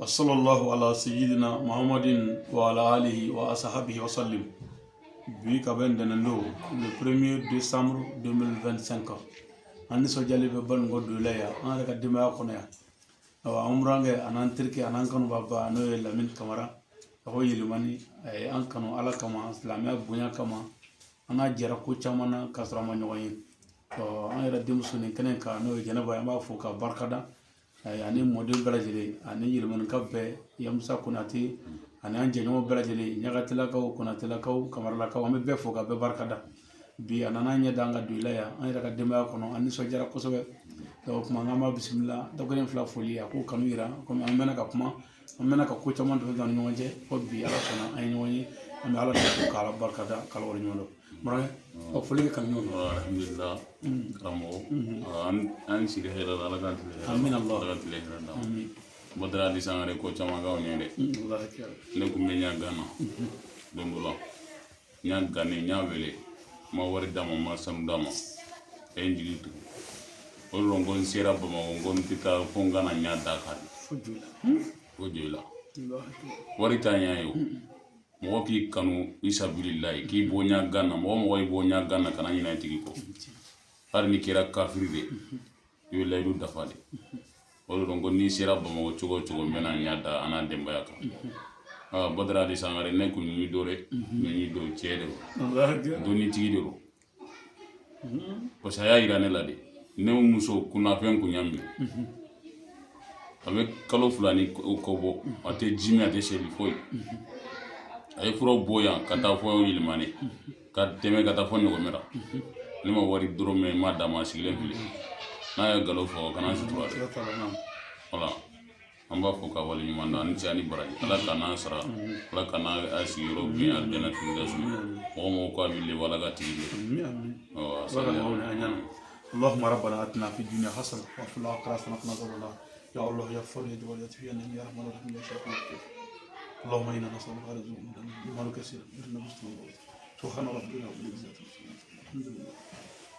Wa sallallahu ala sayyidina Muhammadin wa ala alihi wa ashabihi wa sallim. Bi ka bɛn ntɛnɛn don, le 1er décembre 2025, an nisɔndiyalen bɛ Banikɔ Doyila yan, an yɛrɛ ka denbaya kɔnɔ yan. Awa, an burankɛ a n'an terikɛ a n'an kanubaba, n'o ye Lamini Kamara, a ko Yelimani, a ye an kanu Ala kama, silamɛya bonya kama. An n'a jɛra ko caman na k'a sɔrɔ an ma ɲɔgɔn ye. Ɔ, an yɛrɛ denmuso nin kɛnɛ kan, n'o ye Jɛnɛba ye, an b'a fo ka barikada ani mɔden bɛɛ lajɛlen ani Yelimanika bɛɛ, Yamusa Konate ani an jɛɲɔgɔn bɛɛ lajɛlen, Ɲagatelakaw, Konatelakaw, Kamaralakaw, an bɛ bɛɛ fo ka bɛɛ barikada. Bi a nana an ɲɛ da an ka Doyila yan, an yɛrɛ ka denbaya kɔnɔ. An nisɔndiyara kosɛbɛ. O tuma an b'a bisimila dakuruɲɛ fila foli, a k'o kanu yira komi an mɛnna ka kuma, an mɛnna ka ko caman tɛmɛ an ni ɲɔgɔn cɛ. Fo bi Ala sɔnna an ye ɲɔgɔn ye. An bɛ Ala fo k'Ala barikada, k'Ala waleɲuman dɔn. Mɔrɔkɛ, ɔ, foli kɛ kanu ɲɔgɔn. Alhamdulillah, karamɔgɔ, an sigi hɛrɛ la, Ala k'an tile hɛrɛ. Amin Allah. Ala ka tile hɛrɛ d'an ma. Amin. Badara Ali Sangare, ko caman k'aw ɲɛ dɛ. Walahi kɛra. Ne kun bɛ ɲa Gana don dɔ la, n y'a gane, n y'a wele, n ma wari d'a ma, n ma sanu d'a ma, a ye n jigi tugu. O de la ko n sera Bamakɔ, n ko n tɛ taa fo n ka na ɲa da kan. Fo Joyila. Fo Joyila. Walahi kɛra. Wari t'a ɲɛ ye o. Mɔgɔ k'i kanu isabililayi, k'i bɔ ɲa Gana, mɔgɔ mɔgɔ y'i bɔ ɲa Gana, kana ɲinɛ i tigi kɔ. Hali n'i kɛra kafiri de, i bɛ layidu dafa de. O de la ko n'i sera Bamakɔ cogo o cogo, n bɛna ɲa da an n'a denbaya kan. Aa, Badara Ali Sangare, ne kun y'i dɔn dɛ, ne y'i dɔn, cɛ de don. Walahi kɛra. Dɔnnitigi de don, parce que a y'a yira ne la de. Ne muso kunnafɛn kun y'a minɛ, a bɛ kalo 2 ni kɔ bɔ, a tɛ ji min, a tɛ seli foyi. A ye furaw bɔ yan ka taa fɔ Yelimani, ka tɛmɛ ka taa fɔ Ɲɔgɔmɛ la. Ne ma wari dɔrɔmɛ n ma d'a ma, a sigilen filɛ. N'a ye nkalon fɔ, kana sutura dɛ. Siga t'a la, naam. Wala, an b'a fɔ ka wale ɲuman dɔn. Ani cɛ ani baraji, Ala ka n'an sara, Ala ka n'a sigiyɔrɔ bin alijana firdausi. Mɔgɔ mɔgɔ ko a b'i lebu, Ala ka tigi lebu. Amin, amin. Ɔ. Ala ka dugawu ni an ɲɛna. اللهم ربنا اتنا في الدنيا حسنه وفي الاخره حسنه وقنا عذاب النار. يا الله يا غفار يا جواد يا لطيف يا نعم يا رحمن الرحيم يا شافي اللهم انا نسالك رزقا مال كثيرا ارنا مسلم. سبحان ربنا رب العزه الحمد لله.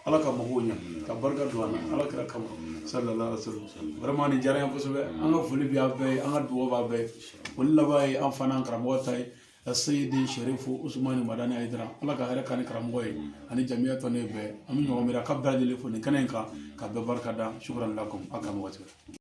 Ala ka mago ɲɛ, ka barika don an na Ala kira kama, sallallahu alaihi wasallam. Vraiment, nin diyara n ye kosɛbɛ. An ka foli bɛ aw bɛɛ ye, an ka dugawu b'a bɛɛ ye. Foli laban ye an fana karamɔgɔ ta ye, Seyidi Sherifu Usumani Madani Hayidara. Ala ka hɛrɛ k'an ni karamɔgɔ ye ani jamiya tɔ ne bɛɛ. An bɛ ɲɔgɔn minɛ ka bɛɛ lajɛlen fo nin kɛnɛ in kan, ka bɛɛ barika da. Shukran lakum. A karamɔgɔ tigɛ.